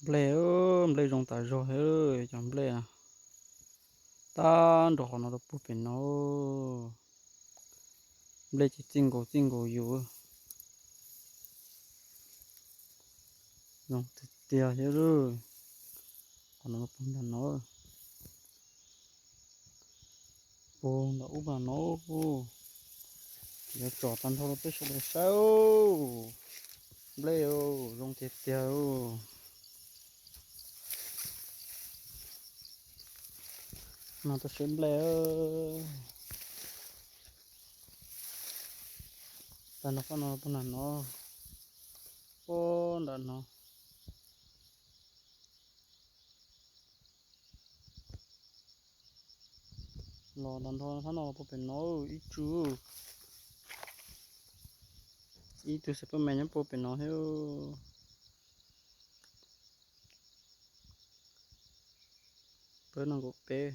Nplej, nplej zoo tas zog, cov nplej tag nrho qhov no rau puag pem no. Nplej ces txij nkaus txij nkaus yus. Zoo tiag tiag thiab. Qhov no puag nram no, puag nram ub nram no. Yuav tsom tag nrho rau peb sawv daws saib. Nplej zoo tiag tiag. No tuaj saib nplej. Tag nrho qhov no puag nram no, puag nram no. Los tag nrho qhov no puag pem no ib tug, ib tug Spiderman nyob puag pem no thiab. Peb no nkaum peb.